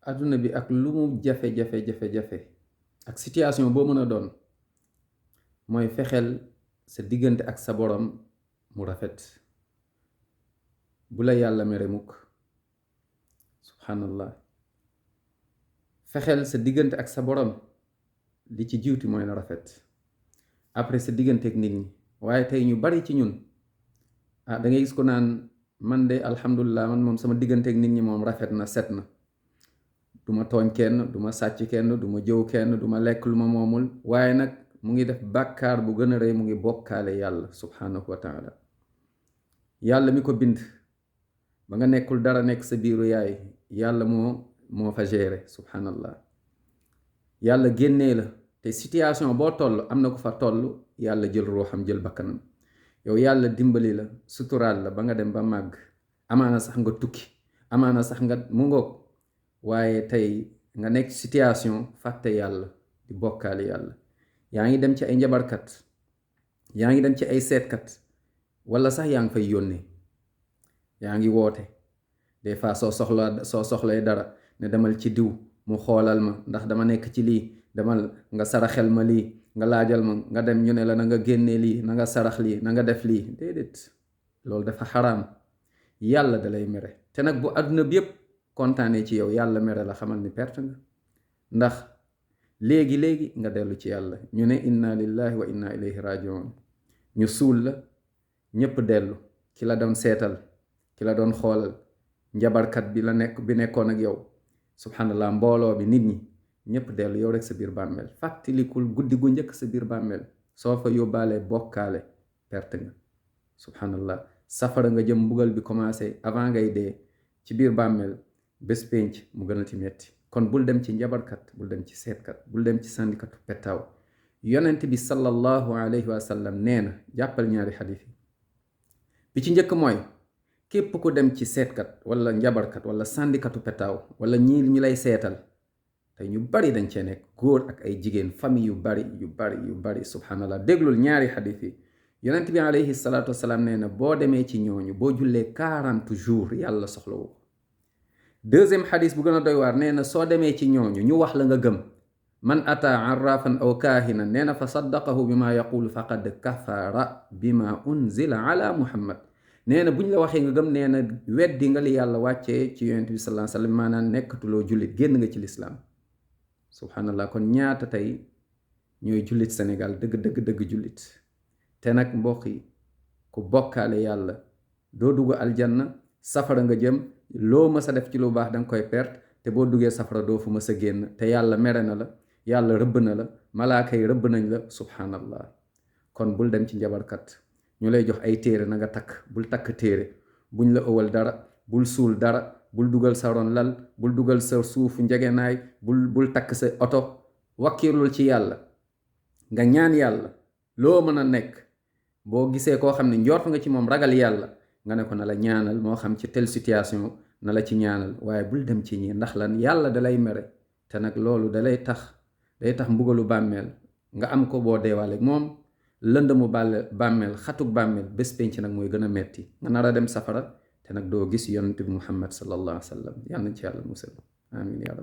àdduna bi ak lu mu jafe-jafe ak situation boo mën a doon mooy fexeel sa diggante ak sa borom mu rafet. bu la yàlla mere mukk, subhanallah. fexeel sa diggante ak sa borom li ci jiwti mooy na rafet, après sa diggante ak nit ñi. waaye tey ñu bari ci ñun da ngay gis ko naan man de alhamdulilah man moom sama diggante ak nit ñi moom rafet na, set na, du ma tooñ kenn, du ma sàcc kenn, du ma jëw kenn, du ma lekk lu ma moomul. waaye nag mu ngi def bàkkaar bu gën a rëy, mu ngi bokkaale yàlla subhanahu wa taala. yàlla mi ko bind ba nga nekkul dara, nekk sa biiru yaay, yàlla moo fa géré, subhanallah. yàlla génnee la te situation boo toll am na ko fa toll, yàlla jël ruuxam, jël bakkanam. yow yàlla dimbali la, suturaal la ba nga dem ba màgg, amaana sax nga tukki, amaana sax nga mu ngoog. waaye tey nga nekk situation fàtte yàlla, di bokkaale yàlla. yaa ngi dem ci ay njabarkat, yaa ngi dem ci ay seetkat, wala sax yaa ngi fay yónnee, yaa ngi woote. des fois soo soxlay dara ne demal ci diw mu xoolal ma ndax dama nekk ci lii, demal nga saraxel ma lii, nga laajal ma, nga dem ñu ne la na nga génnee lii, na nga sarax lii, na nga def lii. déedéet, loolu dafa xaraam. yàlla da lay mere. te nag bu àdduna bi yépp kontaanee ci yow, yàlla mere la, xamal ni perte nga. ndax léegi nga dellu ci yàlla, ñu ne inna lillahi wa inna ilayhi rajiun. ñu suul la, ñépp dellu. ki la doon seetal, ki la doon xoolal, njabarkat bi nekkoon ak yow, subhanallah, mbooloo bi, nit ñi ñépp dellu, yow rek sa biir bàmmeel. fàttalikul guddi gu njëkk sa biir bàmmeel, soo fa yóbbaalee bokkaale, perte nga, subhanallah. safara nga jëm, mbugal bi commencé avant ngay dee ci biir bàmmeel, bés pénc mu gën a ti metti. kon bul dem ci njabarkat, bul dem ci seetkat, bul dem ci sàndikatu pettaaw. yonent bi sallallahu alayhi wa sallam nee na, jàppal ñaari xadiis yi. bi ci njëkk mooy, képp ku dem ci seetkat wala njabarkat wala sàndikatu pettaaw wala ñi lay seetal, tey ñu bari dañ cee nekk, góor ak ay jigéen, famille yu bari subhanallah. déglul ñaari xadiis yi. yonent bi alayhi salaatu wasalaam nee na, boo demee ci ñooñu, boo jullee 40 jours yàlla soxlawu ko. deuxième xadis bu gën a doy waar, nee na soo demee ci ñooñu ñu wax la nga gëm, man ataa arrafan aw kaahinan, nee na fa saddaqahu bima yaqulu faqad kafara bima unzila ala muhammad. nee na buñ la waxee nga gëm, nee na weddi nga li yàlla wàccee ci yonent bi sallallahu alayhi wa sallam, maanaam nekkatuloo jullit, génn nga ci lislaam. subhanallah. kon ñaata tey ñooy jullit Sénégal, dëgg jullit. te nag mbokk yi, ku bokkaale yàlla doo dugg aljanna, safara nga jëm. loo mës a def ci lu baax danga koy perte, te boo duggee safara doo fu mës a génn. te yàlla mere na la, yàlla rëbb na la, malaaka yi rëbb nañ la, subhanallah. kon bul dem ci njabarkat ñu lay jox ay téere na nga takk, bul takk téere. buñ la ëwal dara, bul suul dara, bul dugal sa ron lal, bul dugal sa suufu njegenaay, bul takk sa oto. wakkirlul ci yàlla, nga ñaan yàlla. loo mën a nekk, boo gisee koo xam ne njort nga ci moom ragal yàlla, nga ne ko na la ñaanal, moo xam ci telle situation na la ci ñaanal. waaye bul dem ci ñi, ndax lan? yàlla dalay mere. te nag loolu day tax mbugalu bàmmeel nga am ko boo deewaale moom. lëndëmu bàmmeel, xatuk bàmmeel, bés penc nag mooy gën a metti. nga nar a dem safara te nag doo gis yonent bi Muhammad sallallahu alayhi wa sallam. yàlla na ci yàlla musal. amin ya rabbi.